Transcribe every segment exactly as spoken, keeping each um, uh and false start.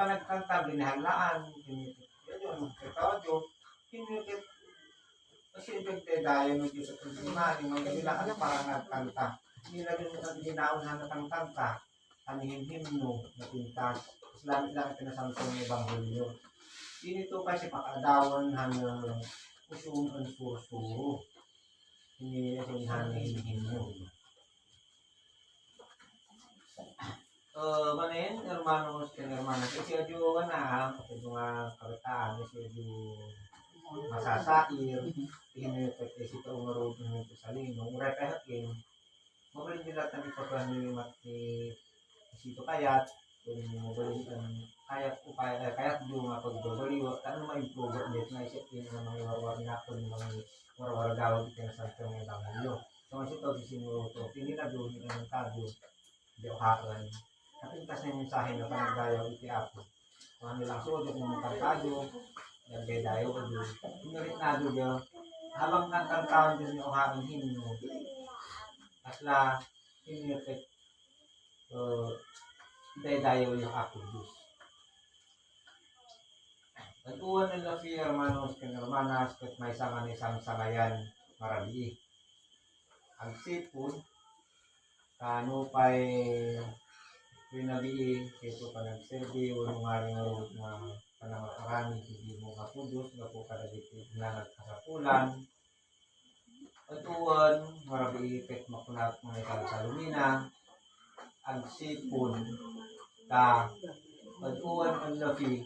Nagkanta, binihallaan, kini, yun, yun, ikaw, yun, kini, kasi yung pagdadayan mo dito sa mga, yung mga kailangan para nagkanta. Hindi na rin ang ginaon na nagkanta. Ang himhimno, napintas. Islamit lang iti Nasanto nga Ebanghelio. Dini to kasi pakaadawan han, uh, usong ang sursuro. Hindi na rin han himhimno. Uh, manen, hermanos ken hermanas, iti adyo nga na, iti nga kabataan, iti adyo masasair, iti nga iti iti ungarod, iti salino, uray kay hakim, mabalin dila tan ipagkuan ni mat ni Sito Kayat, kun mabalin an kayat, upaya, eh, kayat do nga pagbabaliw, tan ma-improve met nga isip ken nga mangiwarwar nakon mangiwarwar gawid iti Nasanto nga Ebanghelio. So, nga sito, sisimuro to, pinila do ni Anong Tado, di uharan. Napintas na yung mensahe nga panagdayaw iti Apo. Kung ano lang suot, yung mga kantado, nagdaydayaw, o di, pinurit na do, di, habang kankantaon din yung uharan himno, kasla, pinurit, uh, daydayaw yung Apo Diyos. Ket wen, hermanos ken hermanas, ket maysa nga naisangsangayan nga rabii. Agsipud, ta nupay pinabii, ket panagserbi, wenno ngaring ngarud nga panangaramid iti Ginoong Apo Dios gapu kadagiti nagkasapulan, Ket wen, nga rabii ket makunak nga ikalkalumina, agsipud ta, ket wen, a labi,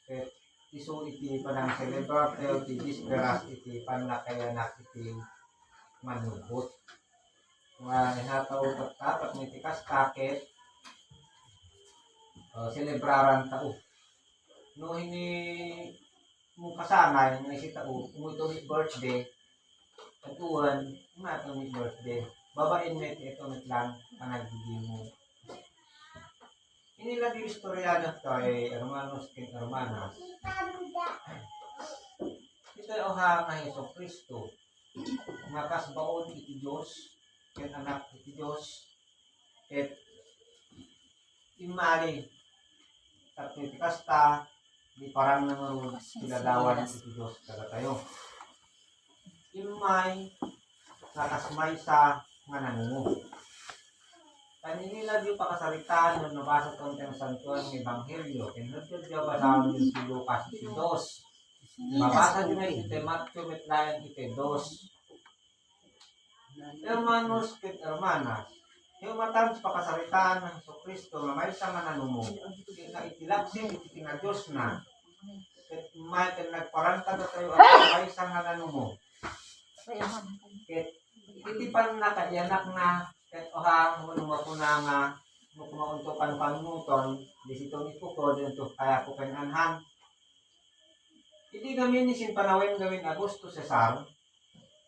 ket isu iti panangselebrar tayo ti bisperas iti pannakayanak iti mannubbot. Nga inataw tattapatna iti kasta ket, uh, selebraran tao. No, hini-, mo kasangay nga iti tao, mo ito ni birthday, ket wen, nga ito ni birthday. Babaen met ito met lang, panagdidimo. Inila di istorya dagitoy, hermanos ken hermanas. Itoy uha nga Jesu-Cristo, nga kas baon iti Dios, ken Anak iti Dios, ket immali, tapno iti kasta, di parang nangarud ti Gagawan iti Dios kadatayo. Immay, nga kas maysa nga nanungo. Kanini lagyo pakasaritaan no nabasa ton ti Nasantoan nga Ebanghelio, ken no ti basaen ti Lucas iti dos. Mabasa ti met iti Mateo met laeng iti dos. Hermanos ket hermanas, immatan ti pakasaritaan ni Jesu-Cristo nga maysa nga nanungo, nga iti lapsing iti kinadiosna, ket immay ken nagparang kadatayo a maysa nga nanungo. Ket iti pannakaiyanakna, ket uha, no makuna nga, no kumaunto kan pannuton, disiton ipukod, ento kayako ken anhan. Idi gamin ni simpanawen gamin Augusto Cesar,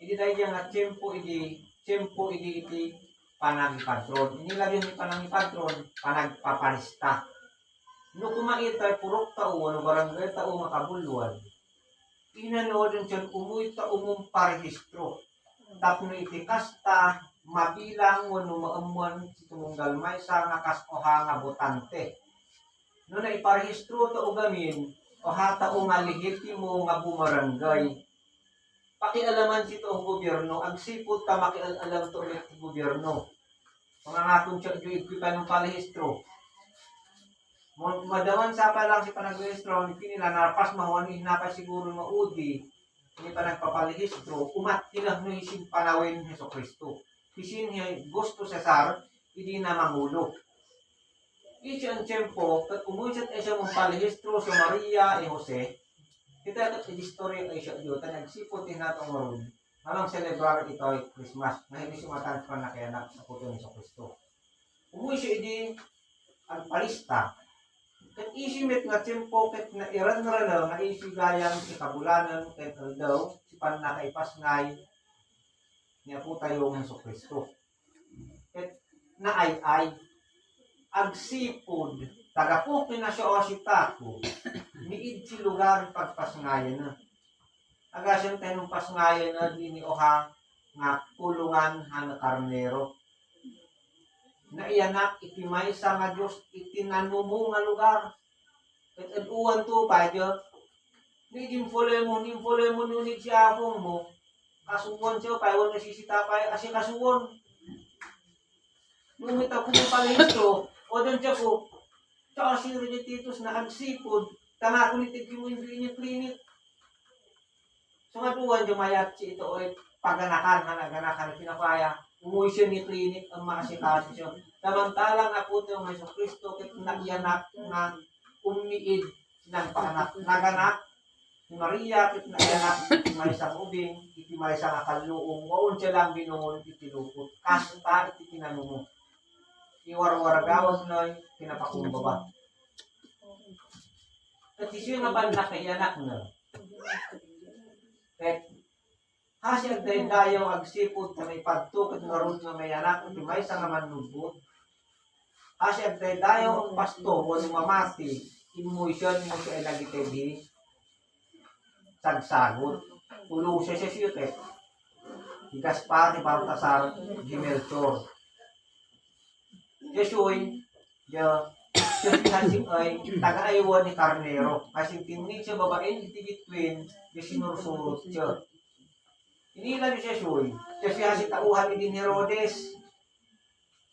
idi daydiay nga tiempo idi, tiempo idi iti panangipadron. Ini lagyo ni panangipadron, panagpapalista. No kuma ita purok tao wenno barangay tao nga kabulwan, inanuaden ti umuy ta umumparehistro. Tapno iti kasta, mabilang wenno maammoan ti tumunggal maysa nga kas uha nga botante. No naiparehistro tao gamin, uha tao nga lehitimo nga bumarangay. Pakialaman ti tao gobierno, agsipud ta makial-alam tao met ti gobierno. Pangangaton ti adyo igkuy panungpalehistro. Mo-, madaman sa pa lang ti panagparehistro, ni pinila, napas mahuan ni hinapay siguro nga udi, ni panagpapalehistro, umat ti lang no isin panawen Jesu-Cristo. Isin hi Augusto Cesar, idi na mangulo. Iti tiempo, ket umuyat isu mumparehistro si Maria e Jose. Kita ket iti istorya isu, ta nagsipud ti natong ngarud nga mangselebrar iti Christmas, nga isu matan ti pannakayanak a puto ni Jesu-Cristo. Umuy isu idi agpalista. Ket isu met nga tiempo ket nairanrana nga isu gayam ti kabulanen ken aldaw ti pannakaipasngay ni Apotayo nga Jesu-Cristo. Ket naay-ay, agsipud, ta gapu ken nasioasitako, miid ti lugar ti pagpasngayna. Agasem ta inupasngayna dini uha nga kulongan a karnero. Naiyanak iti maysa nga Dios iti nanumo nga lugar. Ket ed-uwanto pay, di, ni Jim Filemon, Jim Filemon, ni si apongmo, kasuonto pay, wenno sisita pay, asikasuon. No umita ko pay ito, o dan siya ko, tsaka si Rene Titus na agsipud, tangako ni Ted Kim Wing Clinic. So, nga duwan di mayat si ito, oy, paganakan, nga naganakan, kinapaya, umuy siya ni Clinic, ang maasikaso siya. Samantalang Apo tayo nga Jesu Cristo, ket nagyanak nga umiid, nagpaanak, naganak, ni Maria, ket nagyanak, iti maysa nga ubing, iti maysa nga kalluong, waon siya lang binungon, iti lupot. Kasta, iti kinanumo. Iwarwaragawag na, kinapakumbaba. Ket isu nga banna kay anak na. Ket hasi agdaydayaw agsipud ta naipadto ket ngarud nga may anak iti maysa nga mannubbot. Hasi agdaydayaw ang pasto wenno mamati, immuy siya, immuy siya dagiti sagsagot. Ulo siya siya siya ket. Ni Gaspar, ni Baltasar, ni Melchor. Daytoy, ya, kasi kasi ay taga-aywan ni Karnero. Kasi tinnig siya babaen iti bituin, ya sinursurot siya. Inila ni Jesuy, kasi kasi tauhan ni Herodes.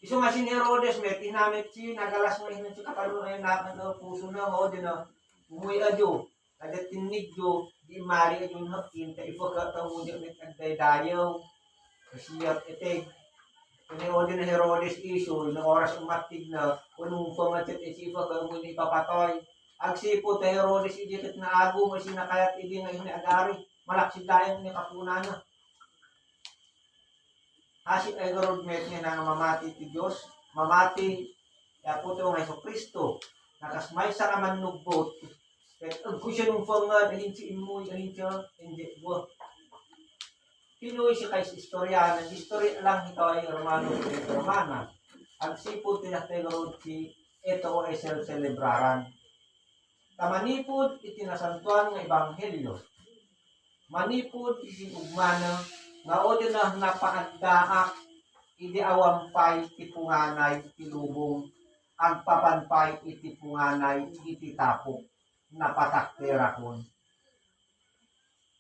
Isu nga si Herodes, may tinamit si, nagalas nga inan si kapanunayan na, ano, puso na, o, di na, umuy a Diyo. Kada tinnigyo, di mari a Diyo, no, inta ipagkataon mo di met agdaydayaw. Kasi yat itig. Kani o di na Herodes isu, na oras umattig na, unong pangatsit iti ipagkataon mo di ipapatay. Agsipud ta Herodes, idi ket naago, may sinakayat idi nga ini agari. Malaksid dayan ni kapunana. Hasi ay garud met nga nang mamati ti Dios, mamati ti Apo tayo nga Jesu-Cristo, nga kas maysa nga mannubbot, ket agko siya nung pangngad, ahin ti immoy, ahin ti, hindi, buah. Pinoy siya kay istorya, nag-istorya lang ito ay hermano, hermana. Agsipud ti natay garud ti ito ay sel-, selebraran. Ta manipud iti nasantoan nga ebanghelio, manipud iti ugmana nga udina napaaddaak idi awan pay ti punganay ti lubong, agpapan pay iti punganay iti tapok, napatakderakon.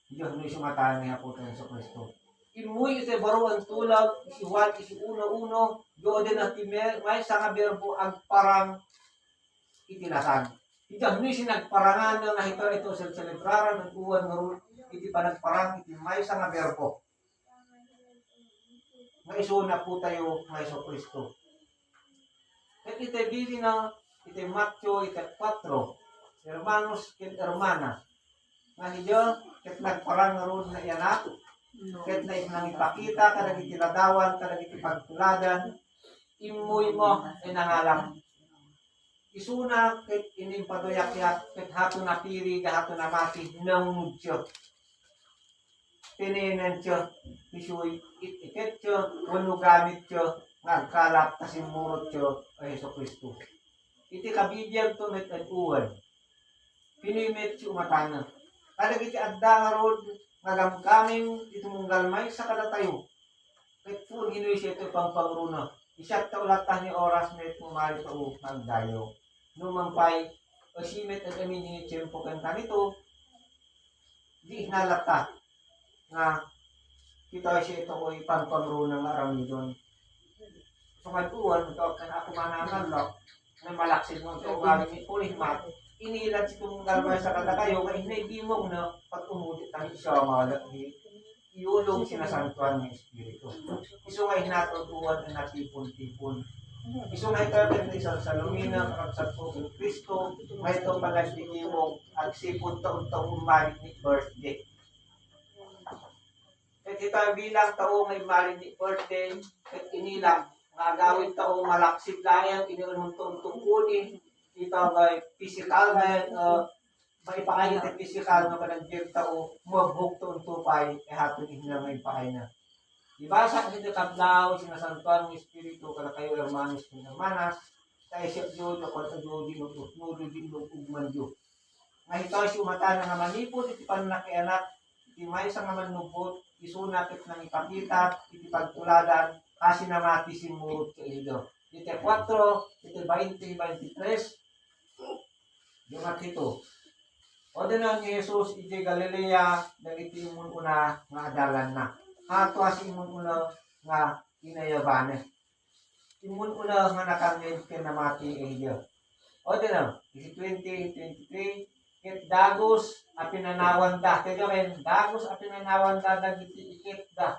Dios no isu nga tayo ni Apo tayo Jesu-Cristo. Immuy iti baro a tulag, isi Juan, isi uno uno, di udina ti me-, maysa nga berbo agparang iti lasag. Iti amno iti nagparangan nga ito, ito sel-, selebraran, nagkuan nga ru-, iti panagparang iti maysa nga berbo. Nga isu na po tayo nga Jesu-Cristo. Ket iti bilina, iti Mateo, iti kuatro, hermanos ken hermana, nga idiay, ket nagparang ngarud nga iyanak, ket nai-, nangipakita kadagiti ladawan, kadagiti pagtuladan, immuy mo, ay nangalam. Isuna ket inimpaduyakyat ket hato napiri, hato namati, nangunudyo. Tinenentyo, isuy, it-iketyo, wenno gamityo, nga agkalap ta simmurotyo a Jesu-Cristo. Iti kabibiagto met ed uwan, pinoy met ti umatana. Kadagiti adda ngarud nga gamgameng ti tumunggal maysa kadatayo, ket pudno iti pampagruna. Isat ta ulat ta ni oras met mo mari tao nga agdayo. No man pay, asi met ed amin ti tiempo ken kanito, di na latta nga kita siya ito ko ipampagruna nga aramidon. So, kay kuwan, ito, kan ako manangalak, nga malaksid mo ito, ugali ni Pulismat, inilat si tumunggal maysa kadatayo, nga inay bimong na, pag umuti tayo siya, malak ni Iulong ti Nasantoan nga Espiritu. Isu nga inatutuan nga natipon-tipon. Isu nga ikaw ken ni San Salomina, kakabsat ko ken Cristo, nga ito panagdinimong agsipud taon-taon ummali ni birthday. Ket ita bilang tao nga immali ni birthday, ket inilang nga agawid tao malaksid laeng, iniunong-untong kuni, ita nga physical nga, uh, maipaay iti pisikal nga panagbiag tao, mabugbog ti untupay, eh, haton inna nga impaayna. Ibasa iti kablaw, ti Nasantoan nga Espiritu, kadakayo, hermanos ken hermanas, ta isipyo, ta kuan, ta Dios, di nutnutno, di nugugmanyo. Nga ita, siumatan nga manipud iti pannakianak, iti maysa nga mannubbot, isuna ket nangipakita, iti pagtuladan, kasi namati simmurot ken ido. Iti kuatro, iti bainte, bainte tres, Dimat hito. Wadna ni Jesus iti Galilea dagiti immun-una nga adalanna. Hato a si immun-una nga inayabanna. Immun-una nga nakangned ken namati idiay. Wadna, iti twenty twenty-three, ket dagus a pinanawanda. Kaya ken dagus a pinanawanda dagiti iketda.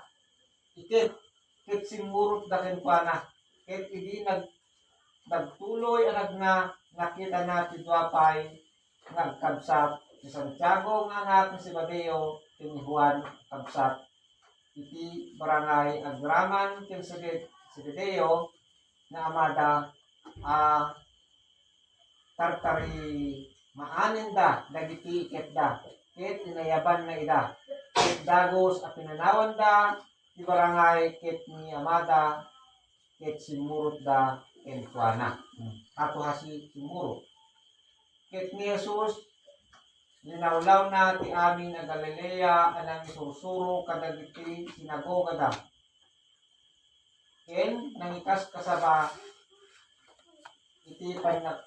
Iket, ket simmurotda kenkuana. Ket idi nag-, nagtuloy a nagna, nakitana ti dua pay nga agkabsat, ni Santiago nga anak ni Zebedeo, ken ni Juan, agkabsat iti barangay agraman ken Zebe-, Zebedeo nga amada a tartarimaanen dagiti iketda, ket inayabanna ida. Ket dagus a pinanawanda ti barangay ket ni amada, ket simmurotda kenkuana. Hmm. Hato a si simmurot. Ket ni Jesus, linawlawna ti amin a Galilea a nangisursuro kadagiti sinagogada. Ken nangikaskasaba iti pannak-,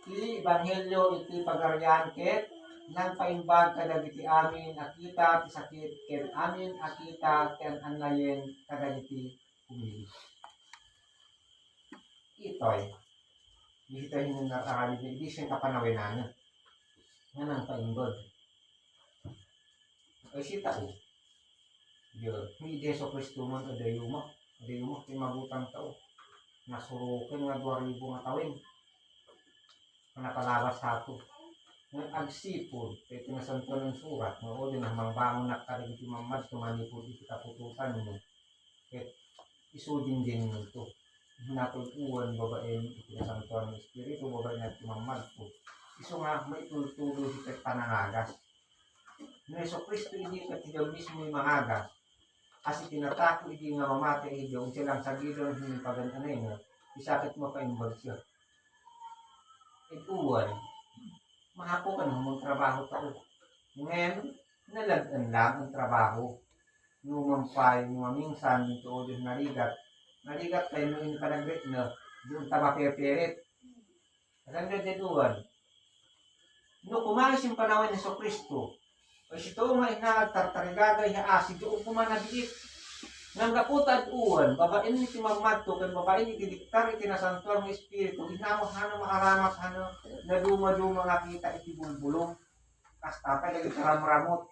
ti ebanghelio iti Pagarian ket nangpaimbag kadagiti amin a kita ti sakit ken amin a kita ti an-annayen kadagiti pumili. Itoy, ditoy nga aramid ni, di siya kapanawinana. Nga nangpaimbag. Ay, si tao. Diyo, ni Jesu Cristo man, adayuma. Adayuma, ti mabutang tao. Nasuroken nga dua ribu nga tawen. Napalabas hato. Nga agsipud, kay kinasantuan ng surat, nga o din, mangbangon na kadagiti mamad, tumanipod iti kaputotan mo. Ket isu din din to. Natug-uwan babaen iti Nasantoan nga Espiritu, babaen iti mammadko. Isu nga maitultuloy iti panangagas. Ni Jesu-Cristo idi ket siya mismo mangagas. Kasi tinatako idi nga mamati idi, unsa lang sa gidon, hindi pagan-anay nga, isa ket mapaimbag siya. Ket uwan, mahapo ka no, magtrabaho tao. Ngayon, nalagyan lang ang trabaho. No mampay, no maminsan, dito o din narigat. Narigat tayo no yung panagrit na, doon ta mapipirit. At ang ganda doon, no kumain siyang panahon ni Jesu Cristo, ay sito nga ina agtartarigagay nga asi, doon kumanabiit. Nang gapu ta ad-uwan, babaen iti mammadto, ken babaen iti diktar iti nasantuan nga Espiritu, inawat hano maaramat hano, naduma-duma nga kita iti bulbulong. Kasta pay dagiti ramramot.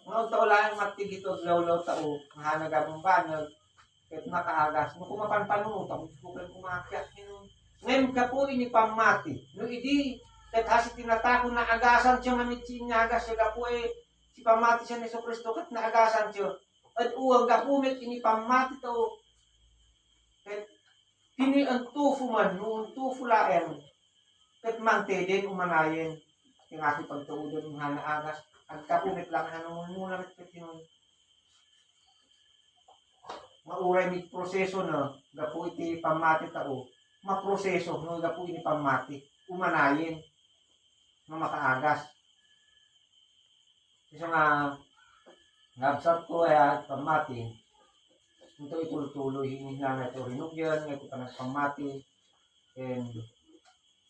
Nga unta ulayan mattig ito aglawlaw tao, nga nagabumbanag, ket makaagas. No kumapanpanuno, tapos ko kayo kumakiat, ngayon. Ngayon, gapu ini pammati. No idi, ket hasi tinatako na agasan siya nga mitsi inyagas siya gapu eh, si pammati siya ni Jesu Cristo, ket naagasan siya. At uwag gapu met ini pammati tao. Ket Kini antufo man, no antufo laeng, ket mangted umanayen, ti nga ti pagtaudan nga naagas, agkapunit lang hano muna met ket yun. Nga uray mitproseso na, gapu iti pammati tao, maproseso, no, gapu iti pammati, umanayen, nga makaagas. Isu nga, nga absat ko, aya, pammati. Ito itultuloy, hinihina na ito rinugyan, nga ito panagpammati. And,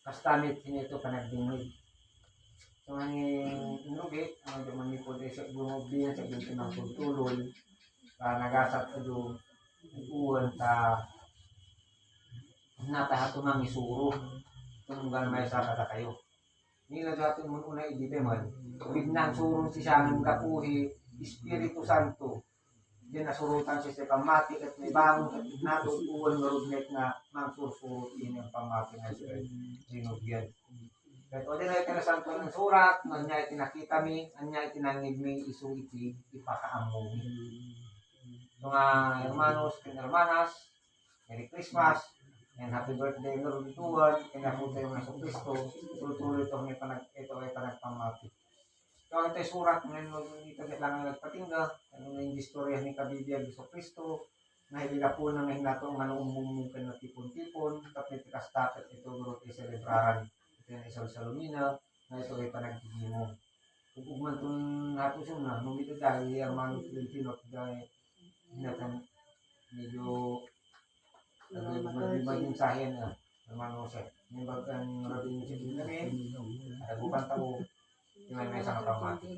kastamit, hini ito panagdingig. So, nga ni, inugi, ang di man ni po, di sa gumubi, sa ginto ng tultuloy, ah, nagasat ito, uwan, ta, nataha ito mangisuro. Tunggal may sa kada kayo. Nila daton mun una idi pay man. Bignan surong ti siya nga gapu hi Espiritu Santo. Diyan nasurutan siya sa pammati ket may bangon ket natun-uwan nga rugnet nga mangsursuro ti inyong pammati nga siya rinugyan. Ket o di na iti nasantuan nga surat, ania iti nakita mi, ania iti nangngeg mi, isu iti ipakaammo mi. Mga hermanos ken hermanas, Merry Christmas and Happy Birthday, Lord, tuwan, kanya po tayo nga Jesu Cristo, tuloy-tuloy ito ang panag-, ito ay panagpamati. Ito ang ito'y surat, ngayon mo dito kailangan nagpatingga, ano na yung istorya ni Kabibiyag Jesu Cristo, na hindi na po nang hinato nga nung umumungkin na tipon-tipon, tapos iti kasta, ket ito, Lord, ay selebraran, ito yung isang salumina, na ito ay panagkikimo. Ug, ug man itong natusun na, no, ito dahil yung mga Pilipino, dahil, hinatan, Medyo nag-, nag-, nagmensahe na, Hermano Jose. Yung bag-, ang rabi niyo sa Biblia, eh, nagbukan tao, yung may mesa mapamati.